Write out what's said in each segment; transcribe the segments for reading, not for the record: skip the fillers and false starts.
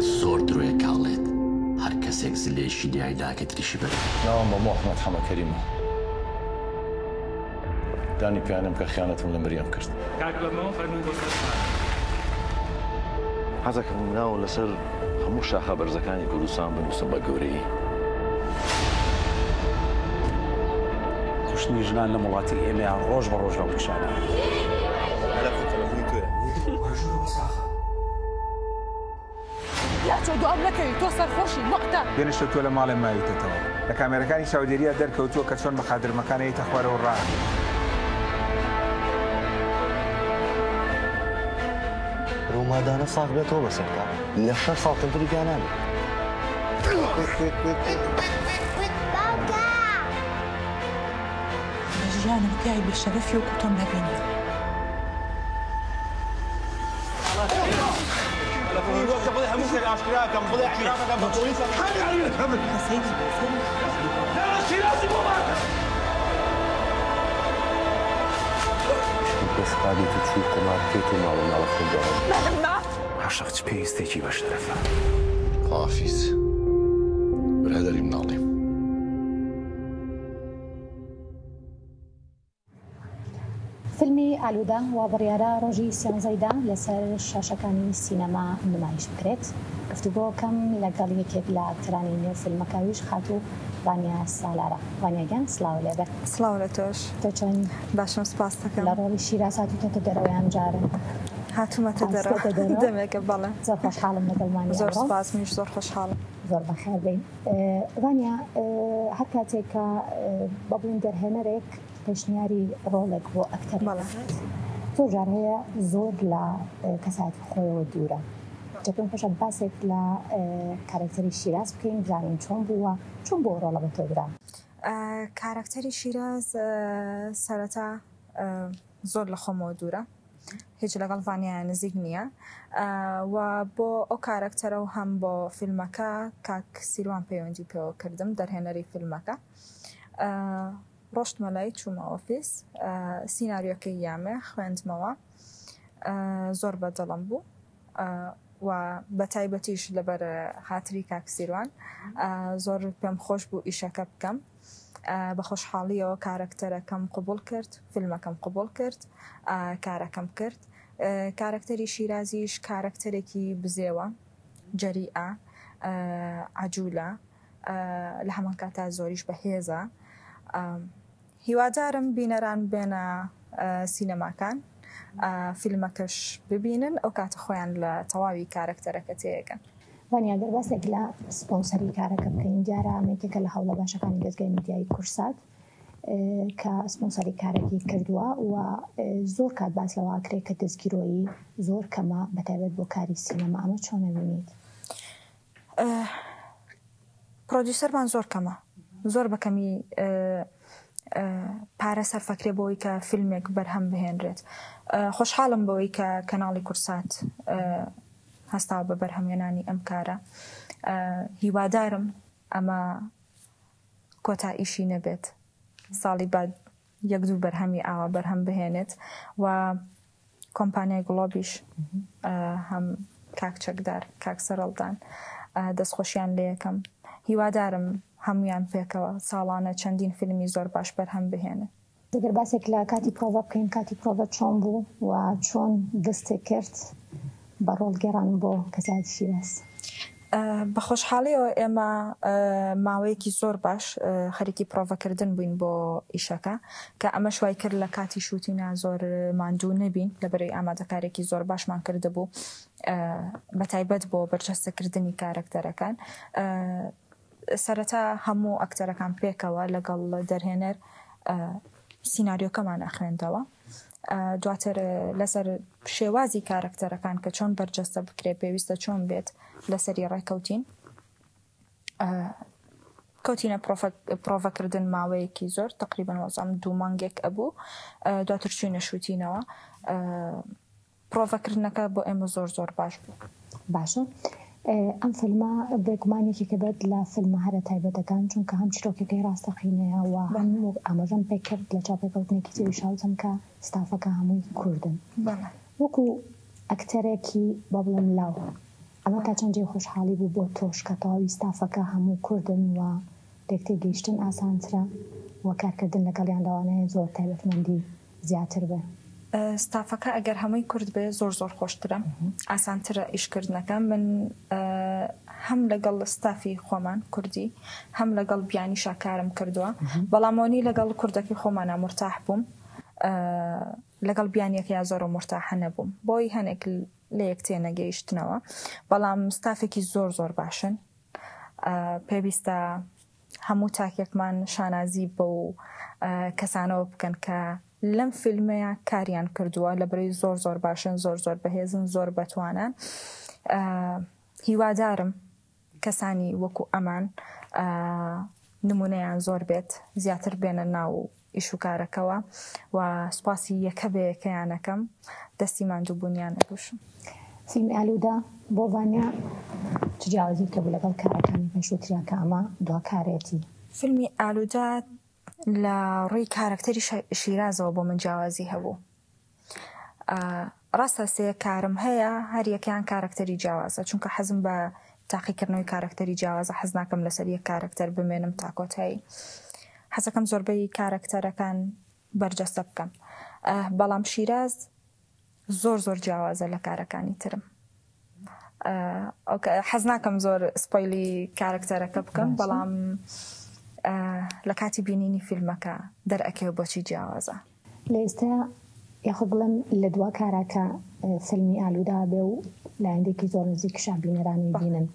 زۆر درۆیە کاڵێت هەر کەسێک زلەیەکی لیای ناکە تریشی بەرێ. ناوم مەمۆ ئەحمەد حەمە کەریمە. دانی پیانم کە خیانەتم لە مریەم کرد. کاک مەمۆ فەرموو بۆ سەر شانۆ. حەزەکەم ناو لەسەر هەموو شاخە بەرزەکانی کوردستان بنووسم بە گەورەیی. کوشتنی ژنان لەم وڵاتی ئێمەیا ڕۆژ بە ڕۆژ لە ڕووکشانە. لاچۆ دوام نەکەوی تۆ سەرخۆشی موعتە. دوێنێ شەو تۆ لە ماڵێ ماویتەتەوە. لە کامێرەکانی چاودێرییا دەرکەوتووە کە چۆن بە قادرمەکان ئەیەیتە خوارەوە و ڕائەکەیت. ڕوومادانە ساغ بێتەوە بەسەرتا لە شەش ساڵ کەمتری پیا نابێت. لە ژیانم پیاوی بێ شەرەفی وەکو تۆم نەبینیوە. عاشق چ پێویستێکی بە شەرەفە. خواحافیز برادەری مناڵیم. فیلمی ئالوودە وا بڕیارە ڕۆژی سیانزەی دە لەسەر شاشەکانی سینەما نمایش بکرێت. گفتوگۆکەم لەگەڵ یەکێک لە ئەکتەرانی نێو فیلمەکە ئەویش خاتوو ڤانیا سالارە. ڤانیا گیان سڵاو لێبێ. سڵاو لە تۆش. تۆ چۆنی؟ باشم سوپاست دەکەم. لە ڕۆڵی شیراز هاتوویتەتە دەرەوە یان جارێ؟ هاتوومەتە دەرەوە دەمێکە بەڵێ. زۆر خۆشحاڵم لەگەڵمانی ئەمڕۆ. زۆر سوپاس منیش زۆر خۆشحاڵم. زۆر بەخێر بێی. ڤانیا هەر کاتێک کە بە بڵێین دەرهێنەرێک پێشنیاری ڕۆڵێک بۆ ئەکتەرێک دەکات، زۆر جار هەیە زۆر لە کەسایەتی خۆیەوە دوورە. جا پێم خۆشە باسێک لە کارەکتەری شیراز بکەین، بزانین چۆن بوو و چۆن بۆ ڕۆڵە بە تۆ درا؟ کارەکتەری شیراز سەرەتا زۆر لە خۆمەوە دوورە. هیچ لەگەڵ ڤانیا نزیک نییە و بۆ ئەو کارەکتەرە و هەم بۆ فیلمەکە کاک سیروان پەیوەندی پێوە کردم دەرهێنەری فیلمەکە ڕۆشتمە لای چوومە ئۆفیس سیناریۆکەی یامێ خوێندمەوە زۆر بە دڵم بوو و بە تایبەتیش لەبەر خاتری کاک سیروان زۆر پێم خۆش بوو ئیشەکە بکەم بە خۆشحاڵیەوە کارەکتەرەکەم قبوڵ کرد فیلمەکەم قبوڵ کرد کارەکەم کرد کارەکتەری شیرازیش کارەکتەرێکی بزێوە جەریئە عجولە لە هەمان کاتا زۆریش بەهێزە. هیوادارم بینەران بێنە سینەماکان فیلمەکەش ببینن ئەو کاتە خۆیان لە تەواوی کارەکتەرەکە تێگەن. ڤانیا گەر باسێک لە سپۆنسەری کارەکە بکەین دیارە ئەمە یەکێکە لە هەوڵە باشەکانی دەزگای میدیایی کورسات کە سپۆنسەری کارەکەی کردووە و زۆر کات باس لەوە ئەکرێت کە دەستگیرۆیی زۆر کەمە بەتایبەت بۆ کاری سینەما ئەمە چۆن ئەبینیت؟ پرۆدیوسەرمان زۆر کەمە زۆر بە کەمی پارە سەرفەکرێ بۆی کە فیلمێک بەرهەم بهێنرێت خۆشحاڵم بەوەی کە کەناڵی کورسات هەستاوە بە بەرهەمێنانی ئەم کارە هیوادارم ئەمە کۆتا ئیشی نەبێت ساڵی بە یەک دوو بەرهەمی ئاوا بەرهەم بهێنێت و کۆمپانیای گڵۆبیش هەم کاک چەکدار کاک سەرەڵدان دەستخۆشیان لێ یەکەم هیوادارم هەموویان پێکەوە ساڵانە چەندین فیلمی زۆر باش بەرهەم بهێنن. گەر باسێک لە کاتی پرۆڤە بکەین کاتی پرۆڤە چۆن بوو و چۆن دەستت کرد بە ڕۆڵگێڕان بۆ کەسایەتی شیراز؟ بە خۆشحاڵیەوە ئێمە ماوەیەکی زۆر باش خەریکی پرۆڤەکردن بووین بۆ ئیشەکە کە ئەمەش وای کرد لە کاتی شووتینا زۆر ماندوو نەبین لەبەرەی ئامادەکارێکی زۆر باشمان کردبوو بە تایبەت بۆ بەرجەستەکردنی کارەکتەرەکان سەرەتا هەموو ئەکتەرەکان پێکەوە لەگەڵ دەرهێنەر سیناریۆکەمان ئەخوێندەوە دواتر لەسەر شێوازی کارەکتەرەکان کە چۆن بەرجەستە بکرێت پێویستە چۆن بێت لەسەری ڕێکەوتین کەوتینە پرۆڤەکردن ماوەیەکی زۆر تقریبان وەزام دوو مانگێک ئەبوو دواتر چوینە شووتینەوە پرۆڤەکردنەکە بۆ ئێمە زۆر زۆر باش بوو. باشە ئەم فیلمە بێگومان یەکێکە بێت لە فیلمە هەرە تایبەتەکان چونکە هەم چیرۆکەکەی ڕاستەقینەیە و هەم وەک ئاماژەم پێکرد لە چاوپێکەوتنێکی تریشا وتم کە ستافەکە هەمووی کوردن وەکو ئەکتەرێکی با بڵێم لاو. ئەمە تا چەند جێی خۆشحاڵی بوو بۆ تۆش کە تەواوی ستافەکە هەموو کوردن و لێکتێگەیشتن ئاسانترە و کارکردن لەگەڵیان لەوانەیە زۆر تایبەتمەندی زیاتر بێ؟ ستافەکە ئەگەر هەمووی کورد بێ زۆر زۆر خۆشترە، ئاسانترە ئیشکردنەکە. من هەم لەگەڵ ستافی خۆمان کوردی هەم لەگەڵ بیانیشا کارم کردووە، بەڵام ئەوەنی لەگەڵ کوردەکەی خۆمانا مورتاح بووم لەگەڵ بیانیەکەیا زۆر مورتاحە نەبووم بۆی هەنێک لە یەک تێنەگەیشتنەوە، بەڵام ستافێکی زۆر زۆر باشن. پێویستە هەموو تاکێکمان شانازی بەو کەسانەوە بکەن کە لەم فیلمەیە کاریان کردووە لە بەرەی زۆر زۆر باشن زۆر زۆر بەهێزن زۆر بەتوانان هیوادارم کەسانی وەکو ئەمان نمونەیان زۆر بێت زیاتر بێنە ناو ئیش و کارەکەوە و سوپاسی یەکە بە یەکەیان ئەکەم دەستی ماندووبوونیان ئەگوشم. فیلمی ئالوودە بۆ ڤانیا چ جیاوازیەک هەبوو لەگەڵ کارەکانی پێشووتریا کە ئەمە دوا کارێتی؟ فیلمی ئالوودە لە ڕووی کارەکتەری شیرازەوە بۆ من جیاوازی هەبوو. ڕاستە سێ کارم هەیە هەر یەکەیان کارەکتەری جیاوازە چونکە حەزم بە تاقیکردنەوەی کارەکتەری جیاوازە حەز ناکەم لەسەر یەک کارەکتەر بمێنم تا کۆتایی حەزەکەم زۆربەی کارەکتەرەکان بەرجەستە بکەم بەڵام شیراز زۆر زۆر جیاوازە لە کارەکانی ترم حەز ناکەم زۆر سپۆیلی کارەکتەرەکە بکەم بەڵام لە کاتی بینینی فیلمەکە دەرئەکەوێ بۆچی جیاوازە. لە ئێستا یاخود بڵێم لە دوا کارا کە فیلمی ئالوودە بێ و لە ئایندەیەکی زۆر نزیکیشا بینەران ئەیبینن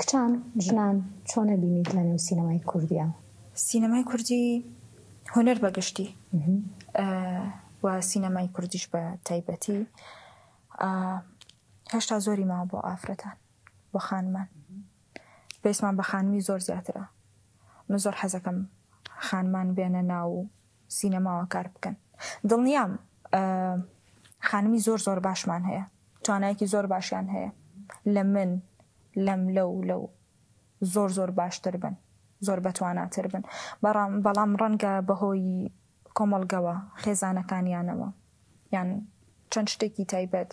کچان ژنان چۆن ئەبینیت لە نێو سینەمای کوردیا؟ سینەمای کوردی هونەر بە گشتی و سینەمای کوردیش بە تایبەتی هێشتا زۆری ماوە بۆ ئافرەتان بۆ خانمان پێویستمان بە خانمی زۆر زیاترە من زۆر حەزەکەم خانمان بێنە ناو سینەماوە کار بکەن دڵنیام خانمی زۆر زۆر باشمان هەیە توانایەکی زۆر باشیان هەیە لە من لەم لەو لەو زۆر زۆر باشتر بن زۆر بەتواناتر بن بەڵام ڕەنگە بەهۆی کۆمەڵگەوە خێزانەکانیانەوە یان چەند شتێکی تایبەت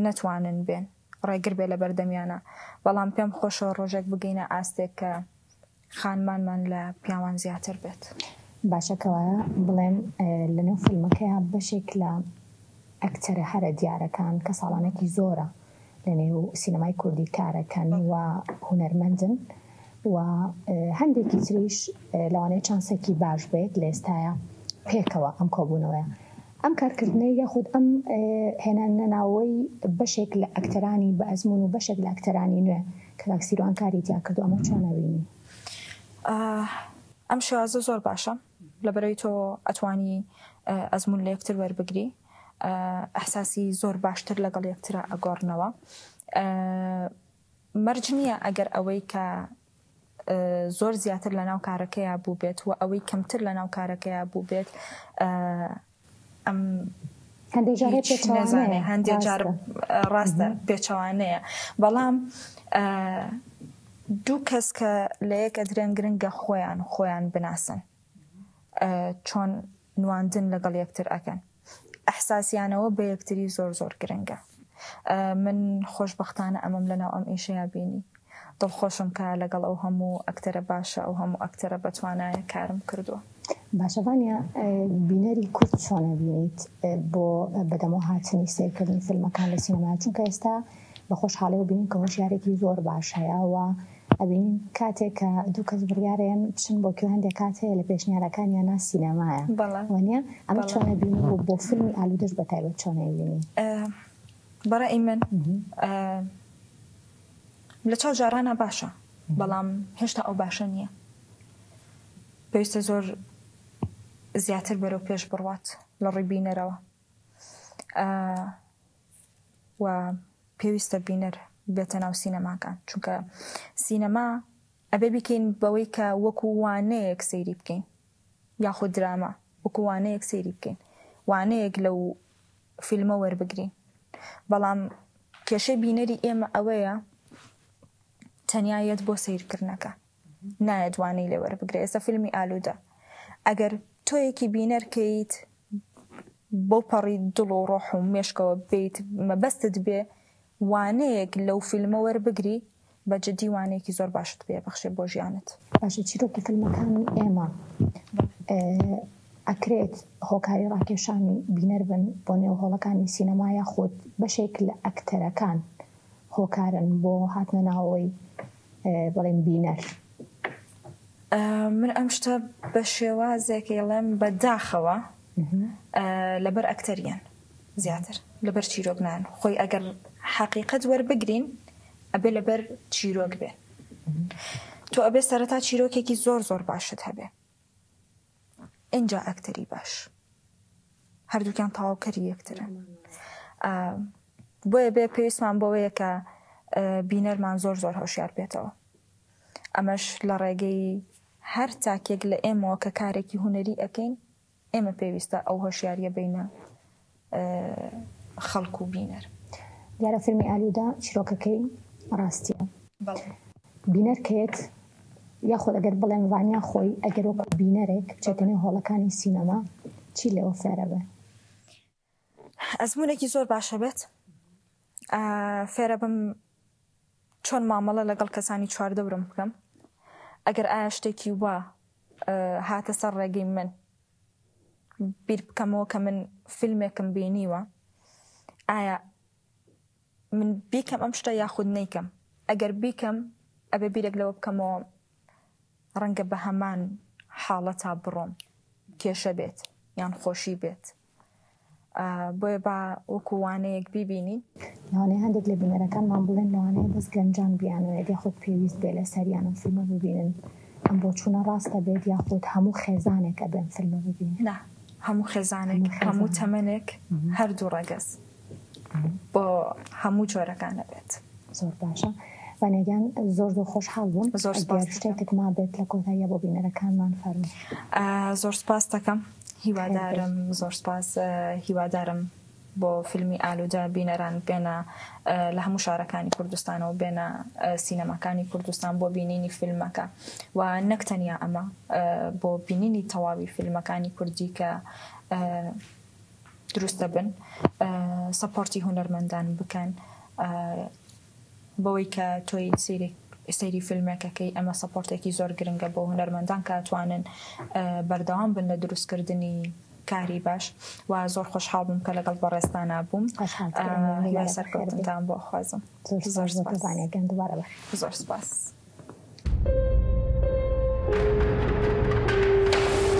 نەتوانن بێن ڕێگر بێ لە بەردەمیانە بەڵام پێم خۆشە ڕۆژێک بگەینە ئاستێک کە خانمانمان لە پیاوان زیاتر بێت. باشە کەوایە بڵێم لەنێو فیلمەکەیا بەشێک لە ئەکتەرە هەرە دیارەکان کە ساڵانێکی زۆرە لەنێو سینەمای کوردی کارەکەن و هونەرمەندن و هەندێکی تریش لەوانەیە چانسێکی باش بێت لە ئێستایا پێکەوە ئەم کۆبوونەوەیە ئەم کارکردنەی یاخود ئەم هێنانەناوەی بەشێک لە ئەکتەرانی بە ئەزموون و بەشێک لە ئەکتەرانی نوێ کە کاک سیروان کاری تیا کردووە ئەمە چۆن ئەبینی؟ ئەم شێوازە زۆر باشە لەبەرەوەی تۆ ئەتوانی ئەزموون لە یەکتر وەربگری ئەحساسی زۆر باشتر لەگەڵ یەکترا ئەگۆڕنەوە مەرج نییە ئەگەر ئەوەی کە زۆر زیاتر لەناو کارەکەیا بووبێت و ئەوەی کەمتر لەناو کارەکەیا بووبێت ئەم هەندێک جار هیچ نەزانێ هەندێک جار ڕاستە پێچەوانەیە بەڵام دوو کەس کە لە یەک ئەدرێن گرنگە خۆیان خۆیان بناسن چۆن نواندن لەگەڵ یەکتر ئەکەن ئەحساسیانەوە بە یەکتری زۆر زۆر گرنگە من خۆشبەختانە ئەمەم لەناو ئەم ئیشەیا بینی دڵخۆشم کە لەگەڵ ئەو هەموو ئەکتەرە باشە ئەو هەموو ئەکتەرە بەتوانایە کارم کردووە. باشە ڤانیا بینەری کورد چۆن ئەبینیت بۆ بەدەمەوە هاتنی سەیرکردنی فیلمەکان لە سینەما چونکە ئێستا بە خۆشحاڵیەوە بینین کە هۆشیارێکی زۆر باش هەیە و ئەبینین کاتێک کە دوو کەس بڕیارەیەن بچن بۆ کوێ هەندێک کات هەیە لە پێشنیارەکانیانا سینەمایە وانیە ئەمە چۆن ئەبینی و بۆ فیلمی ئالوودەش بە تایبەت چۆن ئەبینی؟ بەڕەئی من لە چاو جارانا باشە بەڵام هێشتا ئەو باشە نییە پێویستە زۆر زیاتر بەرەو پێش بڕوات لە ڕووی بینەرەوە و پێویستە بینەر بێتە ناو سینەماکان چونکە سینەما ئەبێ بیکەین بەوەی کە وەکو وانەیەک سەیری بکەین یاخود دراما وەکو وانەیەک سەیری بکەین وانەیەک لەو فیلمە وەربگرین بەڵام کێشەی بینەری ئێمە ئەوەیە تەنیا یەت بۆ سەیرکردنەکە نایەت وانەی لێ وەربگرێ ئێستا فیلمی ئالوودە ئەگەر تۆیەکی بینەر کەیت بەو پەڕی دڵ و ڕۆح و مێشکەوە بیت مەبەستت بێ. وانەیەک لەو فیلمە وەربگری بە جدی وانەیەکی زۆر باشت پێ بەخشێ بۆ ژیانت. باشە چیرۆکی فیلمەکانی ئێمە ئەکرێت هۆکاری ڕاکێشانی بینەر بن بۆ نێو هۆڵەکانی سینەما یاخود بەشێک لە ئەکتەرەکان هۆکارن بۆ هاتنە ناوەوەی بڵێن بینەر؟ من ئەم شتە بە شێوازێک ئەیڵێم بە داخەوە لەبەر ئەکتەریان زیاتر لەبەر چیرۆک نان خۆی ئەگەر حەقیقەت وەربگرین ئەبێ لەبەر چیرۆک بێ تۆ ئەبێ سەرەتا چیرۆکێکی زۆر زۆر باشت هەبێ ئینجا ئەکتەری باش هەردووکیان تەواوکەری یەکترن بۆیە بێ پێویستمان بەوەیە کە بینەرمان زۆر زۆر هۆشیار بێتەوە ئەمەش لە ڕێگەی هەر تاکێک لە ئێمەوە کە کارێکی هونەری ئەکەین ئێمە پێویستە ئەو هۆشیاریە بینە خەڵک و بینەر. دیارە فیلمی ئالوودە چیرۆکەکەی ڕاستیە. بەڵێ. بینەر کەیەت یاخود ئەگەر بڵێم ڤانیا خۆی ئەگەر وەکو بینەرێک بچێتە نێو هۆڵەکانی سینەما چی لێوە فێرەبێ؟ ئەزموونێکی زۆر باشە بێت فێرەبم چۆن مامەڵە لەگەڵ کەسانی چواردەورم بکەم ئەگەر ئایا شتێکی وا هاتە سەر ڕێگەی من بیر بکەمەوە کە من فیلمێکم بینیوە ئایا من بیکەم ئەم شتە یاخود نیکەم ئەگەر بیکەم ئەبێ بیرێک لەوە بکەمەوە ڕەنگە بە هەمان حاڵەتا بڕۆم کێشە بێت یان خۆشی بێت بۆیە با وەکو وانەیەک بیبینین. لەوانەیە هەندێک لە بینەرەکانمان بڵێن لەوانەیە بەس گەنجان بیانەوێت یاخود پێویست بێ لەسەریان ئەم فیلمە ببینن، ئەم بۆچوونە ڕاستە بێت یاخود هەموو خێزانێک ئەبێ ئەم فیلمە ببینێت؟ نا، هەموو خێزانێک، هەموو تەمەنێک، هەردوو ڕەگەز، بۆ هەموو جۆرەکان ئەبێت. زۆر باشە ڤانیا گیان زۆر زۆر خۆشحاڵ بووم زۆر سپاس ئەگەر شتێکت مابێت لە کۆتاییا بۆ بینەرەکانمان فەرموو. زۆر سپاست دەکەم هیوادارم زۆر سپاس هیوادارم بۆ فیلمی ئالوودە بینەران بێنە لە هەموو شارەکانی کوردستانەوە بێنە سینەماکانی کوردستان بۆ بینینی فیلمەکە و نەک تەنیا ئەمە بۆ بینینی تەواوی فیلمەکانی کوردی کە دروست دەبن سەپۆرتی هونەرمەندان بکەن بەوەی کە تۆی سەیری فیلمێکەکەی ئەمە سەپۆرتێکی زۆر گرنگە بۆ هونەرمەندان کە توانن بەردەوام بن لە دروستکردنی کاری باش و زۆر خۆشحاڵ بووم کە لەگەڵ بەڕێزتانا بووم هیوای سەرکەوتنتان بۆ خوازم زۆر سپاس زۆر سپاس.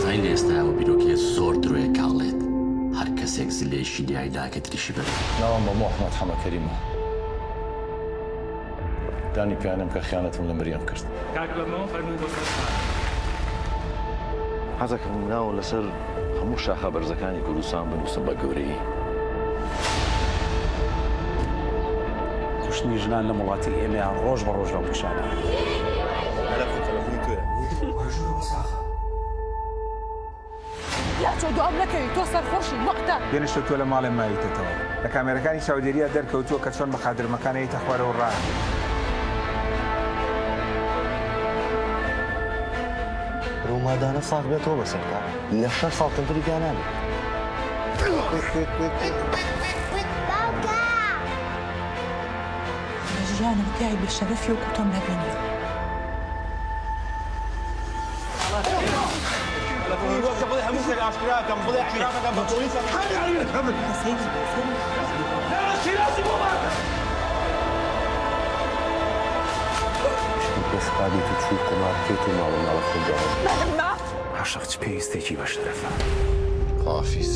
زانی لە ئێستایەوە بیرۆکەیە زۆر درۆیە کە ئەڵێت هەر کەسێک زلەیەکی لیای داکە تریشی بەرێ. ناوم مەمۆ ئەحمەد حەمە کەریمە. دانی پیانێم کە خیانەتم لە مریەم کرد. کاک مەمۆ فەرموو بۆ سەر خاک. حەزەکەم ناوم لەسەر هەموو شاخە بەرزەکانی کوردستان بنووسم بە گەورەیی. کوشتنی ژنان لەم وڵاتی ئێمەیا ڕۆژ بە ڕۆژ لە هەڵکشانە. لاچۆ دوام نەکەوی تۆ سەرخۆشی موعتاد. پێنشتە تۆ لە ماڵێ ماویتەتەوە. لە کامێرەکانی چاودێرییا دەرکەوتووە کە چۆن بە قادرمەکان ئەیتە خوارەوە و ڕائەکەیت. ڕوومادانە ساغ بێتەوە بەسەرتا لە شەش ساڵ کەمتری پیا نابێت. لە ژیانم پیاوی بێ شەرەفی وەکو تۆم نەبینیوە. عاشق چ پێویستێکی بە شەرەفە. خواحافیز.